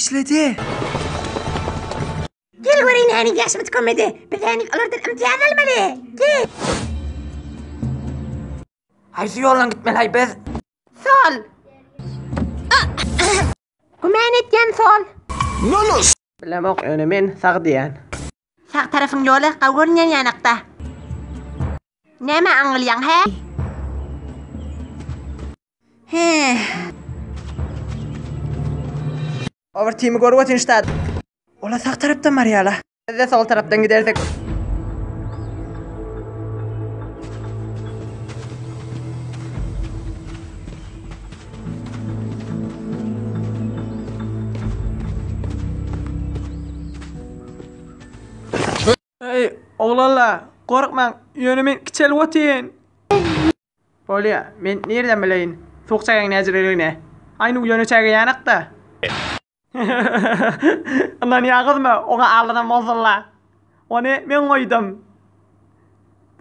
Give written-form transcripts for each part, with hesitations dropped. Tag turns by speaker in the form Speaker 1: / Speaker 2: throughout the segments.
Speaker 1: Işledi.
Speaker 2: Gel göreýin hänik ýaşymyz tükenmedi. Biz hänik olardan ymtyýaz almaly. Gel.
Speaker 1: Haýsy ýoldan gitmeli-aý biz?
Speaker 2: Sol. Güman etýän sol.
Speaker 1: Bilemok ýöne men sag diýýän.
Speaker 2: Sag tarapyň ýoly gawy görünýän ýanakda. Näme aňňylýaň hä? Hä.
Speaker 1: Overteam-i görüp otyryn ştat. Ola sag tarapdan barýala. Biz-de sol tarapdan gidersek. Eý, oglanlar, gorkmaň, ýöne men kiçelip otyryn. Bolýa, men nirden bileýin, suwuk çägäň näjireligini. Aýnuw ýöne çäge ýanakda. Ynanýaňyzmy, oňa aldanam bolsunlar. Ony men goýdum.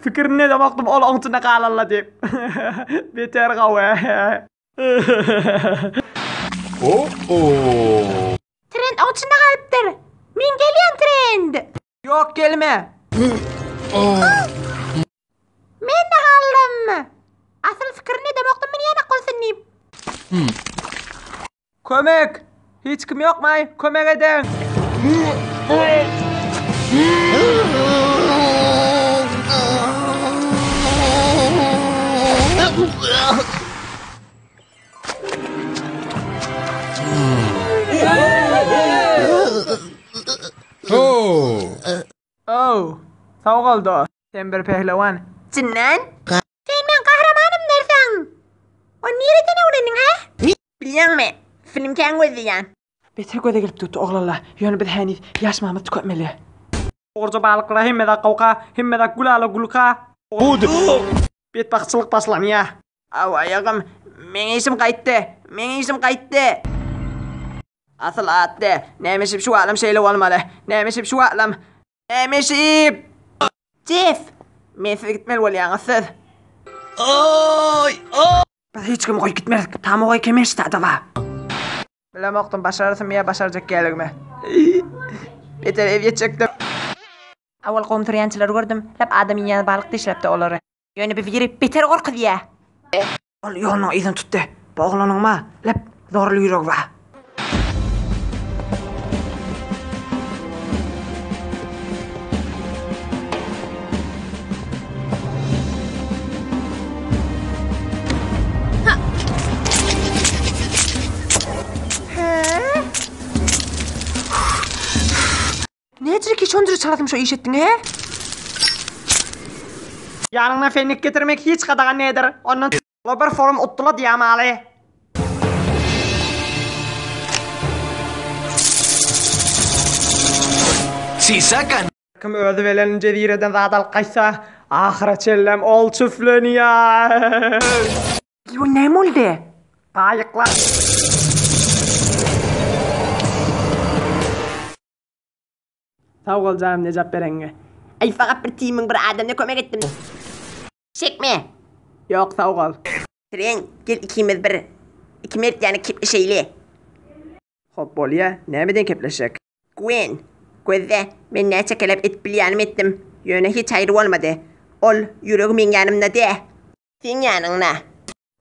Speaker 1: Pikirini edemokdym ol oň içinde galarla diýip. Beter gowy.
Speaker 2: Trend oň içinde galypdyr. Men gelýän Trend.
Speaker 1: Ýok gelme.
Speaker 2: Men-de galdym. Asyl pikirini edemokdym men ýanak bolsun diýip.
Speaker 1: Kömek! Hiç kim ýokmaý? Kömek ediň! Ow! Sag bol dost. Sen bir pehlewan.
Speaker 2: Çyndan? Sen meň gahrymanym derseň. Ony nireden öwrendiň hä? Bilýäňmi, film kän gözleýän.
Speaker 1: Beter göze gelip tutdy oglanlar. Ýöne biz heniz ýaşmamyz tüketmeli. Ogurja balyklara hemme zat gowka, hemme zat gülala gülka. Betbagtçylyk başlanýar. Aw aýagym, meň işim gaýtdy, meň işim gaýtdy. Asyl atdy, nämeşip şu wagtlam şeýle bolmaly, nämeşip şu wagtlam, nämeşip!
Speaker 2: Jeff,
Speaker 1: mensiz gitmeli bolýaňyz siz. Biz hiç kimi goýup gitmeris, Tamogy kemeş tada. Bilemokdym başarysym ýa başarjak däldigimi. Beter ezýet çekdim.
Speaker 2: Awal gum sürýänçileri gördüm, lap adam iýýän balyk dişläpdi olary. Ýöne bu biri beter gorkuzýa.
Speaker 1: Ol ýolunyň yzyny tutdy. Bu oglanyň ma, lep, zorly ýüregi bar.
Speaker 2: Näçe ki şonca çalasym şo iş etdiň he?
Speaker 1: Ýanyňda fennik getirmek hiç gadagan nedir. Ondan Ola bir forum utdula diýamaly. Kim özi bilen jezireden zat alyp gaýtsa, ahyra çenlem ol çüflenýär.
Speaker 2: Ýo näme boldy?
Speaker 1: Gaýyklar. Sag bol janym nejap bereňňe.
Speaker 2: Aý fakat bir timiň bir adamyna kömek etdim. Çekme.
Speaker 1: Ýok sag bol.
Speaker 2: Tren gel ikimiz bir iki mert ýany kepleşeýli.
Speaker 1: Hop bolýa nämeden kepleşjek.
Speaker 2: Gwen, gözle, men näçe kelep edip bilýänimi etdim, ýöne hiç haýry bolmady. Ol, ýüregi meň ýanymda dä. Seň ýanyňda.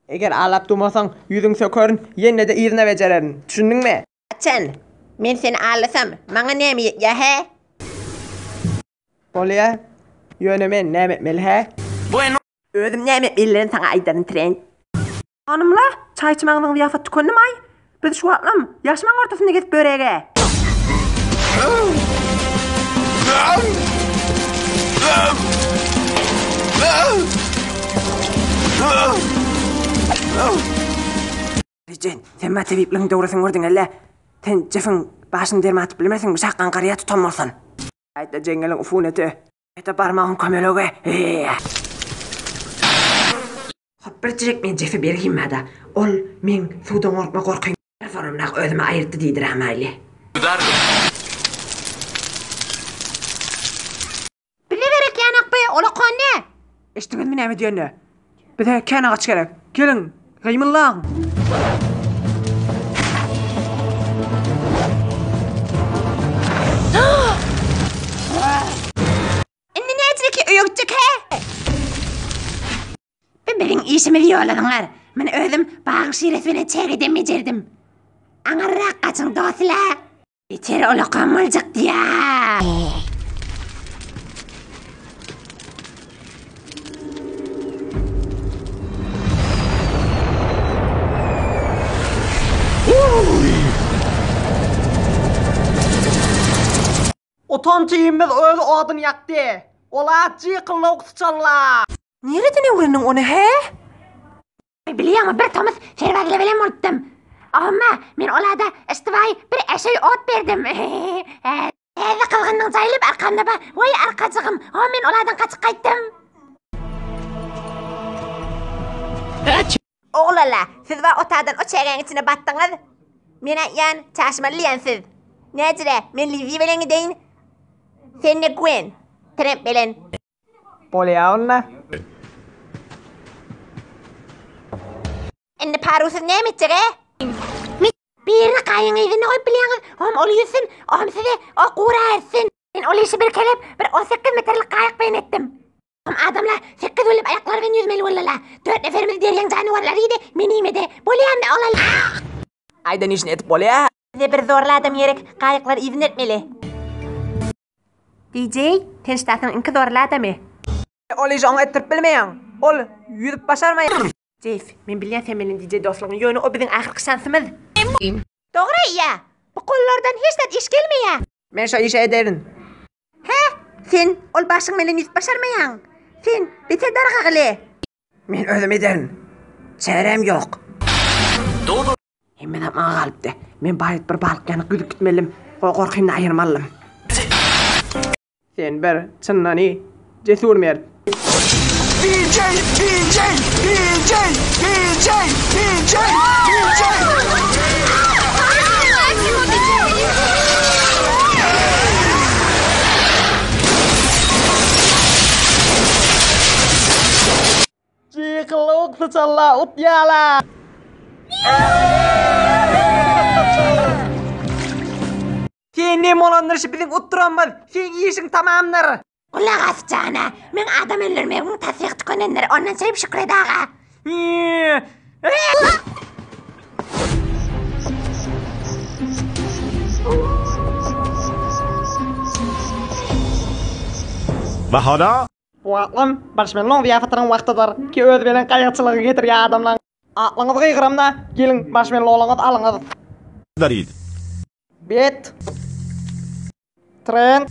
Speaker 1: Eger alap durmasaň, ýüzüň sökerin, ýene-de yzyna bejererin. Düşündiňmi?
Speaker 2: Haçan? Men seni aldasam, maňa näme ýetýär, hä?
Speaker 1: Bolýa. Ýöne men näme etmeli, hä?
Speaker 2: Özüm näme etmelidigini saňa aýdaryn, Trent. Hanymlar, çaý içmäňiziň zyýapaty tükendimi-aý? Biz şu wagtlam ýaşmaň ortasynda gezip börege.
Speaker 1: Rejen, sen maňa tebipligiň döwresini gördüň elle. Sen Jefiň başyny derman atyp bilmersiňmi, şakgaň garýa tutan bolsun. Gaýtda jeňňeliň ufuneti. Gaýta barmagyň kömelegi. Hop birjik men Jefe bergim bada. Ol meň suwdan gorkma gorkym bir sorumrak özüme aýyrtdy diýdirämaýly.
Speaker 2: Bize gerek ýanak by olakan ne?
Speaker 1: Eşitdiňizmi näme diýenini? Bize kän agaç gerek. Geliň, gymyllaň!
Speaker 2: öýe gitjek hä? Bu biziň işimizi ýoladyňlar. Men özüm bagyň şiresi bilen çägeden bejerdim. Aňyrrak gaçyň dostlar. Beter ulakam boljak diýä.
Speaker 1: Utan tüýümiz öz oduny ýakdy. Ol-a jykyllawuk syçanla.
Speaker 2: Nireden öwrendiň ony, hä? Bilýäňmi, bir tomus serbazla bilen bolupdym. Amma men ola-da ysdybaý bir äşeý ot berdim. Täze gyzgynlyk jaýlyp arkamda ba, waý arkajygym, ho men oladan gaçyp gaýtdym. Oglanlar, siz ba otadan o çägäň içine batdyňyz. Men aýtýan, çaşmaly diýýän siz. Näjire, men Lizzi bilen gideýin. Sen-de Gwen, Tremp bilen.
Speaker 1: Bolýa onda.
Speaker 2: Indi parusyz näme etjek, e? Birini gaýyň yzynda goýup bilýäňiz, hom ol ýüzsün, hom size o gura ertsin. Men ol işi bir kelep, bir on sekiz metrlik gaýyk bilen etdim. Hom adamlar sekiz günlük aýaklary bilen ýüzmeli boldular. Dört neferimizi derýaň janawarlary iýdi, meni iýmedi. Bolýa indi oglan.
Speaker 1: Aýdan işini edip bolýa.
Speaker 2: Bize bir zorly adam gerek, gaýyklary yzyna eltmeli. DJ, sen ştatyň iňki zorly adamy.
Speaker 1: Ol işi oňa etdirip bilmeýäň. Ol ýüzüp başarmaýar.
Speaker 2: Jeýs, men bilýän sen meniň DJ dostlugyňy, ýöne o biziň ahyrky şansymyz. Dogry aýdýa. Bu gollardan hiç zat iş gelmeýä.
Speaker 1: Men şo işi ederin.
Speaker 2: Hä? Sen ol başyň bilen ýüzüp başarmaýaň. Sen beter dargagyly.
Speaker 1: Men özüm ederin. Çäräm ýok. Hemme zat maňa galypdy. Men baýat bir balyk ýanyk ýüzüp gitmelidim. Goý gorkymny aýyrmalydym. Sen bir çyndany cesur mert.
Speaker 3: DJ DJ DJ DJ DJ DJ.
Speaker 1: Jykylyk syçanla utýala. Sen nem bolandyr şu biziň utduranymyz. Seň işiň tamamdyr.
Speaker 2: Gulak as jana, meň adam öldürmegimiň tassygy tükenendir, ondan şeýp şükür et aga.
Speaker 3: Bahana
Speaker 1: Bu atlam Marşmelloň zyýapatynyň wagtydyr ki özi bilen gaýgyçylygy getirýär adamlaň. Atlyňyzy gygyramda geliň marşmellolaňyzy alyňyz.
Speaker 3: Darid.
Speaker 1: Bet. Trend.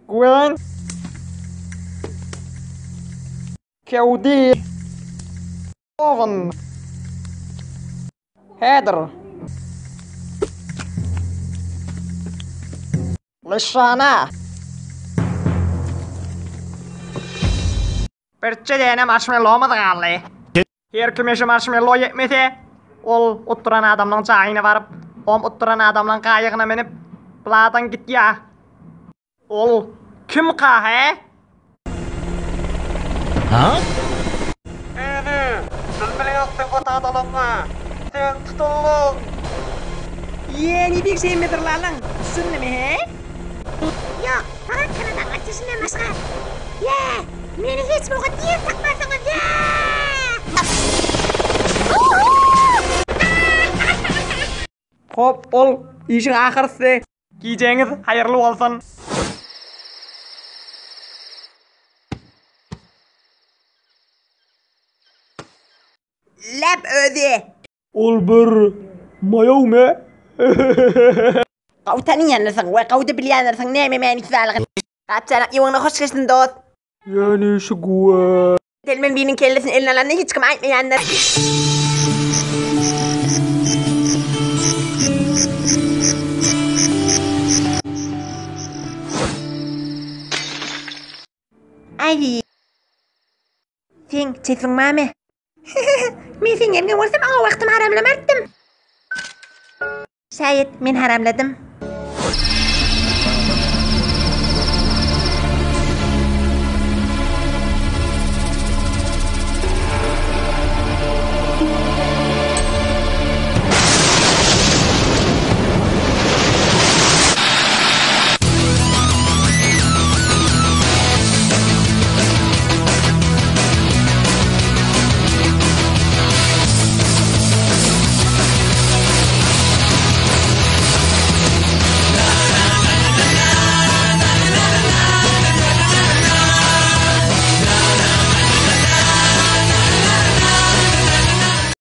Speaker 1: Gwen. Kewdi. Owen. Heather. Nyşana! Birje däne marşmellomyz galdy. Her kime şu marşmello ýetmese, ol utduran adamlaň jaýyna baryp, om utduran adamlaň gaýygyna münüp, buladan gitýä. Ol kimka hä?
Speaker 3: Ha?
Speaker 1: Özi, siz bilýäňiz sen ot adalaňy. Sen tutuldyň. Ýeni bir şey midirlanyň, düşündimi he?
Speaker 2: Ýok, fakat Kanadaň açyşyndan başga. Ýa, meni hiç boka ýer tapmarsyňyz, ýa!
Speaker 1: Hop, ol işiň ahyrysy. Gijäňiz haýyrly bolsun!
Speaker 2: Läp özi.
Speaker 1: Ol bir maýawmy?
Speaker 2: Gawy tanyýanyrsyň we gawuda bilýänirsiň näme mänisi barlygyny. Gapjanak ýywyna hoş geçdiň dost.
Speaker 1: Ýöne şu guwa.
Speaker 2: Telmen biriniň kellesini eline alanda hiç kim aýtmaýandyr. Aý. Seň çepiň barmy? Men seň ýeriňe bolsam oňa wagtymy haramlamardym. Şaýat men haramladym.